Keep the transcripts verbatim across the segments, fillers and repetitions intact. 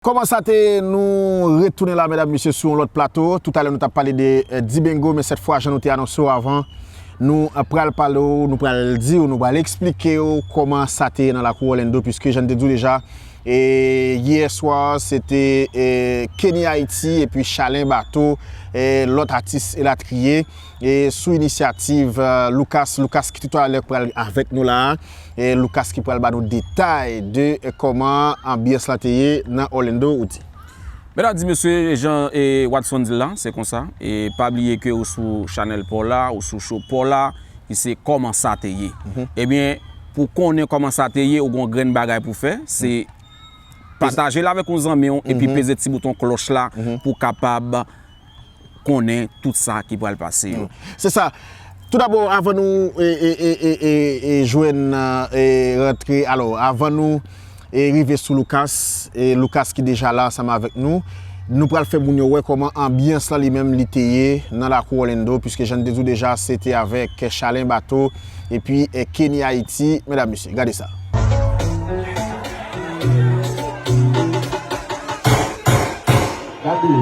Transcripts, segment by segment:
Kòman sa te ye? Nou retounen la, medam, mesye, sou yon lòt plato. Toutalè, nou t ap pale de eh, Dibengo, men sèt fwa, jan nou te anonse w avan, nou eh, pral pale w, nou pral di w, nou pral eksplike w kòman sa te ye nan lakou Orlando, piske jan n te di w deja, e yè swa, se te eh, Kenny Haiti epi Chalen Bato, eh, lòt atis elatriye, e sou inisyativ eh, Lucas, Lucas ki toutalè pral avèk nou la a. E Lucas ki pral ba nou detay de eh, kòman anbyans la te ye nan Orlando, ou di. Medam, mesye, jan e Watson di l la, se konsa. E pa bliye ke ou sou chanèl pa w la, ou sou show pa w la, ki se Kòman sa te ye. Ebyen, pou konnen kòman sa te ye, ou gon grenn bagay pou fè, se pataje l avèk yon zanmi w, epi peze ti bouton klòch la pou w kapab konnen tout sa ki pral pase yo. Se sa. Toudabò, avan nou e, e, e, e, e, e jwenn e, rantre, alò, avan nou e, rive sou Lucas, e Lucas ki deja la ansanm avèk nou, nou pral fè moun yo wè kòman anbyans lan li menm li te ye nan lakou Orlando, piske jan n te di w deja, se te avèk Chalen Bato epi e, Kenny Haiti, medam, mesye, gade sa. Gade.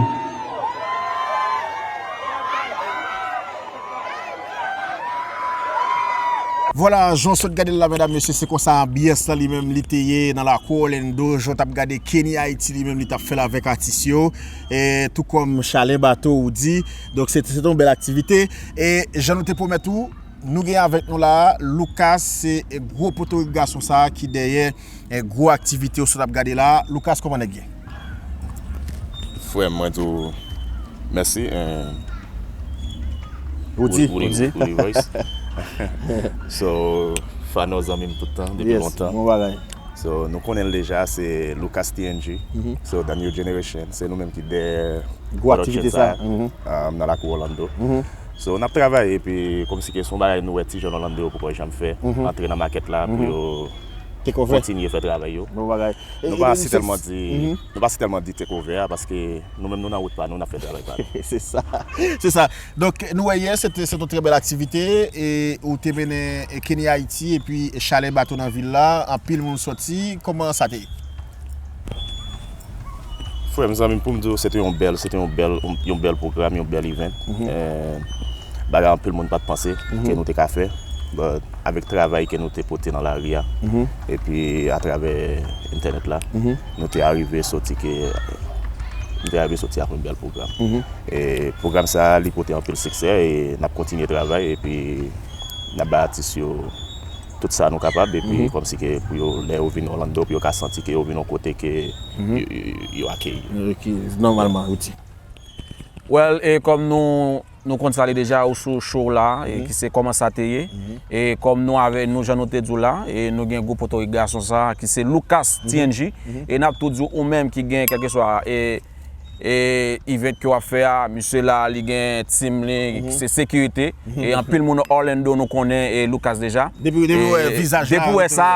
Vwala, jan w sot gade l la, medam, mesye, se konsa anbyans lan li menm li te ye nan lakou Orlando. Jan w t ap gade Kenny Haiti li menm li t ap fè l avèk atis yo. E, tou kòm Chalen Bato ou di. Donk, se, se te yon bèl aktivite. E, jan nou te pwomèt ou, nou gen avèk nou la a, Lucas, se gwo potorik gason sa a ki dèyè eh, gwo aktivite ou sot ap gade la. Lucas, kòman nèg ye? Frè m, mwen di w mèsi. Eh, Woody, Woody, Woody. Woody Voice. So, Fano zanmi m tout tan, depi lontan. Yes, bon bagay. So, nou konnen l deja, se Lucas T N G. So, The New Generation, se nou menm ki dèyè gwo aktivite sa a, um, nan lakou Orlando. So, n ap travay, epi kòmsi ke se yon bagay nou wè ti jèn Orlando yo poko janm fè, antre nan makèt la pou yo kontinye fè travay yo. Bon bagay. Nou pa si tèlman di, nou pa si tèlman di take over a, paske nou menm nou nan wout pa nou, n ap fè travay pa nou. Se sa. Se sa. Donk, nou wè yè, se te, se te yon trè bèl aktivite, e ou te mennen e, Kenny Haiti, epi Chalen Bato nan vil la, anpil moun soti. Kòman sa te ye? Frè m, zanmi m, pou m di w, se te yon bèl, se te yon bèl, yon bèl pwogram, yon bèl event. Eh, bagay anpil moun pa t panse ke nou te ka fè. But, avèk travay ke nou te pote nan lari a, epi atravè entènèt la, nou te arive soti ke, nou te arive soti ak yon bèl pwogram. E pwogram sa a, li pote anpil siksè e n ap kontinye travay epi n ap bay atis yo tout sa nou kapab, epi kòmsi ke pou yo, lè yo vin Orlando, pou yo ka santi ke yo vin yon kote ke yo, yo, yo akeyi. Ok, nòmalman, Woody. Well, e kòm nou, nou konn sa li deja, ou sou show la, e ki se Kòman sa te ye. E kòm nou avè nou, jan nou te di w la, e nou gen gwo potorik gason sa, ki se Lucas T N G. E n ap tou di w, ou menm ki gen kèlkeswa, e e event ke w ap fè a, misye la, li gen team li, se sekirite. E anpil moun Orlando nou konnen e Lucas deja. Depi, depi w wè vizaj la, depi w wè sa,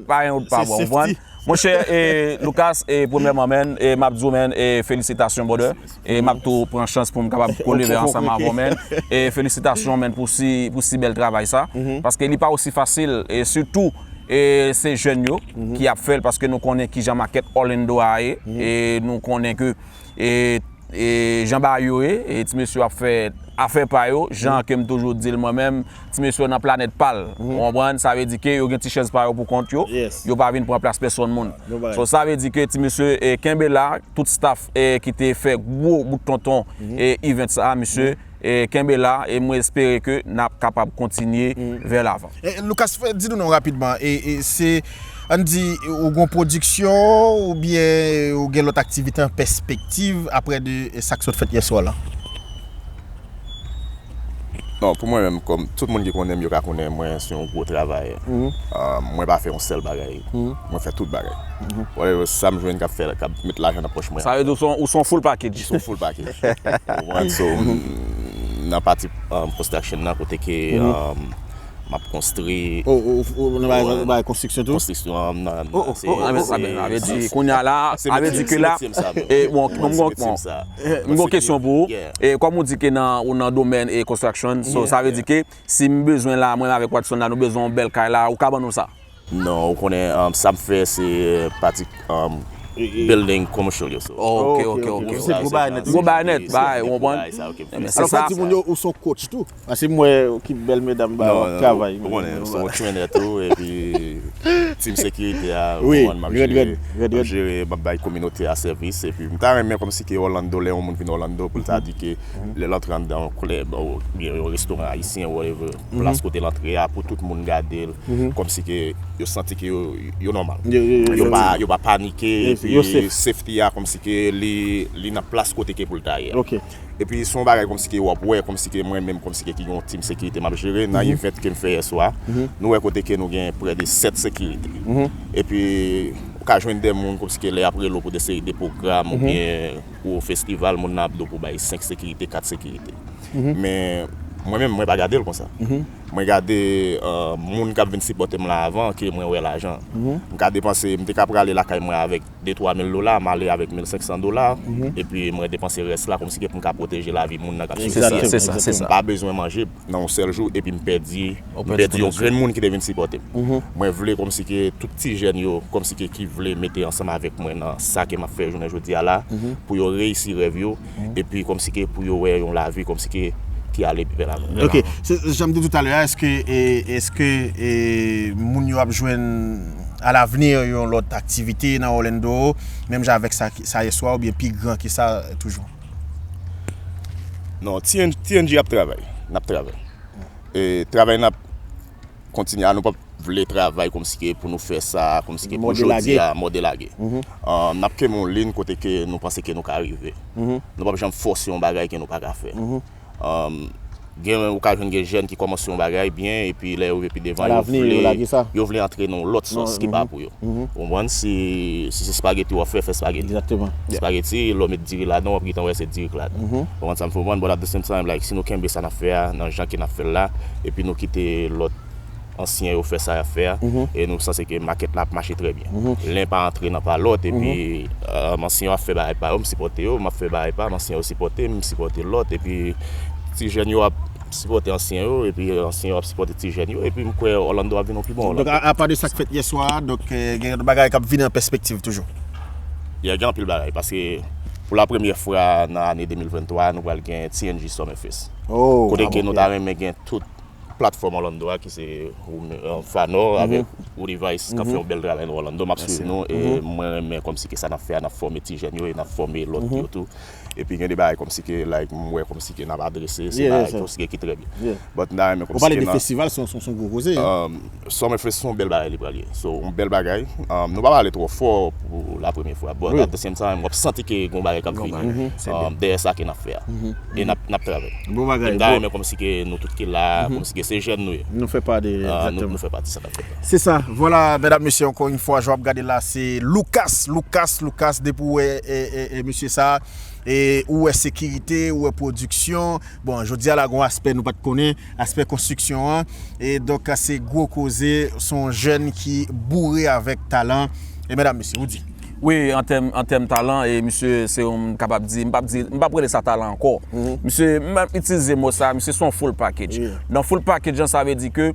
pa gen wout pa bon, w konprann? Monchè, e Lucas, e premyèman, man, e m ap di w, man, e felisitasyon, brother. E m ap tou pran chans pou m kapab kolabore ansanm avè w, man. E felisitasyon, man, pou si, pou si bèl travay sa. Paske li pa osi fasil, e sitou, e se jèn yo ki ap fè l, paske nou konnen kijan makèt Orlando a ye, e nou konnen ke e, e jan bagay yo ye, e ti mesye ap fè afè pa yo, jan ke m toujou di l mwen menm, ti mesye yo nan planèt pa l. Ou konprann? Sa vle di ke yo gen ti chèz pa yo pou kont yo, yo pa vin pran plas pèsonn moun. So, sa vle di ke ti mesye, e, kenbe la, tout staff, e, ki te fè gwo bout tonton, e, event sa, mesye, e, kenbe la, e mwen espere ke n ap kapab kontinye vè lavan. E, Lucas, fè, di nou non rapidman, e, e se, ann di, ou gon pwodiksyon, oubyen ou gen lòt aktivite an pèspektiv aprè de, e, sa k sot fèt yè swa la? Non, pou mwen menm, kòm tout moun ki konnen m, yo ka konnen mwen se yon gwo travayè. Ah, mwen pa fè yon sèl bagay. Mwen fè tout bagay. Whatever, sa m jwenn k ap fè, k ap met lajan nan pòch mwen. Sa vle di ou se yon, ou se yon full package. Ou se yon full package. Ou konprann? So, m, nan pati, um, construction nan, kote ke, um, m ap konstri. Ou, ou, ou nan bagay, bagay konstriksyon tou? Konstriksyon, um, nan, oh, oh, se, oh, ah, men sa, se, men sa vle di, kounye a la, sa vle di ke la, e, bon, bon, bon, bon. M gon kesyon pou ou. E kòm ou di ke nan, ou nan domèn e construction, so, sa vle di ke si m bezwen la, mwen avèk Watson la, nou bezwen yon bèl kay la, ou ka ban nou sa? Non, ou konnen, um, sa m fè, se, euh, pati, um, building commercial yo. So, Oh, ok, ok, ok. Se gwo bagay nèt. Gwo bagay nèt, bagay, ou konprann? Bagay sa, ok. Men se Alò, sa. Fè timoun yo ou son coach tou. Paske m wè ki bèl medam ba w ap travay. Ou konnen, m se yon trainer tou, epi team sekirite a, Wi, ou konprann, m ap red, jere, red, red, m ap red. jere, m ap bay kominote a sèvis, epi m ta renmen kòmsi ke Orlando, lè yon moun vin Orlando, pou l ta di ke lè l antre anndan yon klèb, oubyen yon restoran ayisyen, whatever, plas kote l antre a, pou tout moun gade l, kòmsi ke yo santi ke yo, yo nòmal. Yo, yo, yo, Yo yo. pa, yo pa panike, Yo, yo epi safe. Safety a, kòmsi ke li, li nan plas kote ke pou l ta ye a. Ok. Epi se yon bagay kòmsi ke w ap wè, kòmsi ke mwen menm, kòmsi ke ki gen yon team sekirite m ap jere, nan event ke m fè yè swa, nou wè kote ke nou gen prè de sèt sekirite. Epi ou ka jwenn de moun kòmsi ke lè y ap rele w pou de seri de pwogram oubyen pou festival, moun nan ap di w pou bay senk sekirite, kat sekirite. Men mwen menm, mwen pa gade l konsa. Mwen gade euh, moun k ap vin sipòte m la avan ke mwen wè lajan. M ka depanse, m te ka prale lakay mwen avèk de twa mil dola, m ale avèk mil senk san dola, epi mwen depanse rès la kòmsi ke pou m ka pwoteje lavi moun nan k ap sou Se sa, se sa, se M sa. pa bezwen manje nan yon sèl jou epi m pèdi, Ou m pèdi pèdi yon pwoteksyon. Grenn moun ki te vin sipòte m. Mwen vle kòmsi ke tout ti jèn yo, kòmsi ke ki vle mete ansanm avèk mwen nan sa ke m ap fè jounen jodi a la, pou yo reyisi rèv yo, epi kòmsi ke pou yo wè yon lavi kòmsi ke ki ale pi bèl avan. Ok, se jan m te di talè a, èske e, èske e, moun yo ap jwenn alavni yon lòt aktivite nan Orlando, menm jan avèk sa, sa yè swa, oubyen pi gran ke sa toujou? Non, T N G ap travay. N ap travay. E travay n ap kontinye a, nou p ap vle travay kòmsi ke pou nou fè sa, kòmsi ke pou Mòde lage. Jodi a, mòde lage. Um, n ap kenbe yon liy kote ke nou panse ke nou ka rive. Nou p ap janm fòse yon bagay ke nou pa ka fè. Um, gen, ou ka jwenn gen jèn ki kòmanse yon bagay byen, epi lè yo rive pi devan, yo Alavni, yo vle, lage sa. yo vle antre nan yon lòt sòs ki pa pou yo. Ou konprann? Si, si se spageti w ap fè, fè spageti. Egzakteman. Spageti, lè w met diri ladan, w ap gentan wè se diri k ladan. Ou konprann sa m fè w konprann? But at the same time, like, si nou kenbe sa n ap fè a, nan jan ke n ap fè l la, epi nou kite lòt ansyen yo fè sa y ap fè a, e nou sanse ke makèt la ap mache trè byen. Len pa antre nan pa lòt, epi euh, ansyen yo ap fè bagay pa yo, m sipòte yo, m ap fè bagay pa m, ansyen yo sipòte m, m sipòte lòt, epi ti jèn yo ap sipòte ansyen yo, epi ansyen yo ap sipòte ti jèn yo, epi m kwè Orlando ap vin yon pi bon Donk, Orlando. a, apa de sa k fèt yè swa, donk, eh, gen lòt bagay k ap vini an pèspektiv toujou. Yeah, gen anpil bagay, paske pou la premyè fwa nan ane de mil venntwa, nou pral gen T N G Summer Fest. Oh, Kote ah, ke bon, nou ok. Ta renmen gen tout platfòm Orlando a, ki se ou men- euh, Fanò avèk Woody Vice k ap fè yon bèl travay nan Orlando. M ap swiv nou, e mwen renmen kòmsi ke sa n ap fè a, n ap fòme ti jèn yo e n ap fòme lòt yo tou. Epi gen de bagay kòmsi ke, like, m wè kòmsi ke n ap adrese, se Yeah, bagay yeah, kòmsi ke ki trè byen. Yeah. But n ta renmen Ou pale kòmsi ke de nan festival, se yon, se yon, se yon gwo koze. Um, Summer Fest se yon bèl bagay li pral ye. So, yon bèl bagay. Um, nou pa pale twò fò pou la premyè fwa, but Wi. At the same time, w ap santi ke gon bagay k ap Gon vini. bagay. Se Um, dèyè sa ke n ap fè a. E n ap, n ap travay. Bon bagay. E m ta Bon, renmen kòmsi ke nou tout ki la, kòmsi ke se jèn nou ye. nou fè pa de, Ah, nou, egzakteman. Nou fè pati sa k ap fèt la. Se sa. Vwala, medam, mesye, ankò yon fwa, jan w ap gade la, se Lucas, Lucas, Lucas, depi w wè e, e, e, mesye sa, e ou wè sekirite, ou wè pwodiksyon. Bon, jodi a la, gon aspè nou pa t konnen, aspè konstriksyon an. E donk, se gwo koze, se yon jèn ki boure avèk talan. E medam, mesye, ou di. Wi, an tèm, an tèm talan, e misye se yon, m kapab di, m p ap di, m p ap rele sa talan ankò. Misye, m ap itilize mo sa, misye se yon full package. Yeah. Nan full package an, sa vle di ke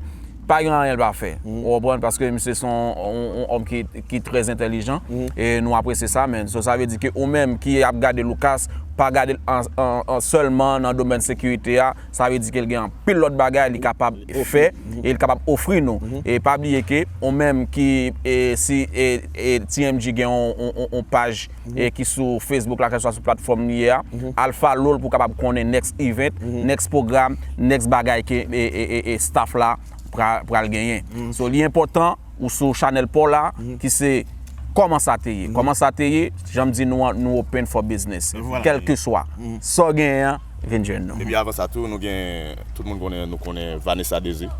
pa gen anyen l pa fè. Ou konprann? Paske misye se yon, yon, yon òm ki, ki trè entèlijan. E nou apresye sa, men. So, sa vle di ke ou menm ki ap gade Lucas, pa gade l an, an, an sèlman nan domèn sekirite a. Sa vle di ke l gen anpil lòt bagay li kapab fè e li kapab ofri nou. E pa bliye ke ou menm ki, e, si e, e, T M G gen yon, yon, yon, yon paj e ki sou Facebook la, kèlkeswa sou platfòm li ye a, al follow l pou w kapab konnen next event, next program, next bagay ke e, e, e, e staff la pra, pral genyen. So, li enpòtan ou sou chanèl pa w la, ki se kòman sa te ye. Kòman sa te ye, jan m di nou an, nou open for business. Vwala. Kèlkeswa sa w genyen an, vin jwenn nou. Epi avan sa tou, nou gen, tout moun konnen, nou konnen Vanessa Désir.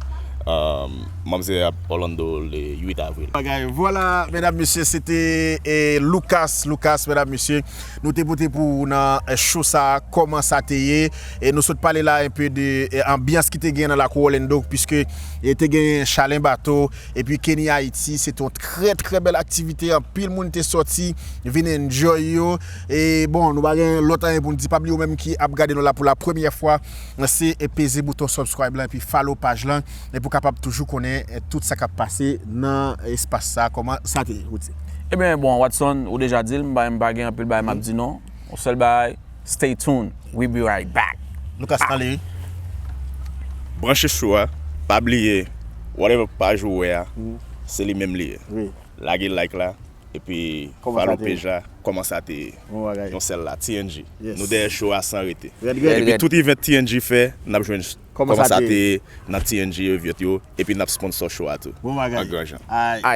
Um, manmzèl ap Orlando le uit avril. Bagay. Vwala, medam, mesye, se te e, Lucas, Lucas, medam, mesye. Nou te pote pou ou nan e, show sa, kòman sa te ye. E nou sot pale la enpe de e, anbyans ki te gen nan lakou Orlando, piske e, te gen Chalen Bato, epi Kenny Haiti, se te yon trè, trè bèl aktivite. Anpil moun te sòti, vin enjoy yo. E bon, nou pa gen lòt anyen pou n di, pa bliye ou menm ki ap gade nou la pou la premyè fwa, se e, peze bouton subscribe la, epi follow paj lan, e pou kapab toujou konnen e, tout sa k ap pase nan espas sa, kòman sa te ye, ou di. Ebyen, bon, Watson, ou deja di l, m pa, m pa gen anpil bagay m ap di non. Yon sèl bagay, stay tuned. We be right back. Lucas Kale, wi. Branche show a, pa bliye, whatever paj ou wè a, se li menm li ye. Wi. Lage like la, epi Kòman sa follow te ye? Page la, kòman sa te ye. Bon bagay. Yon sèl la, T N G. Yes. Nou dèyè show a san rete. Red, red. Epi tout event T N G fè, n ap jwenn Kòman kòman sa sa te te ye nan T N G event yo, epi n ap sponsor show a tou. Bon bagay. An gran jan. Ay. Ay,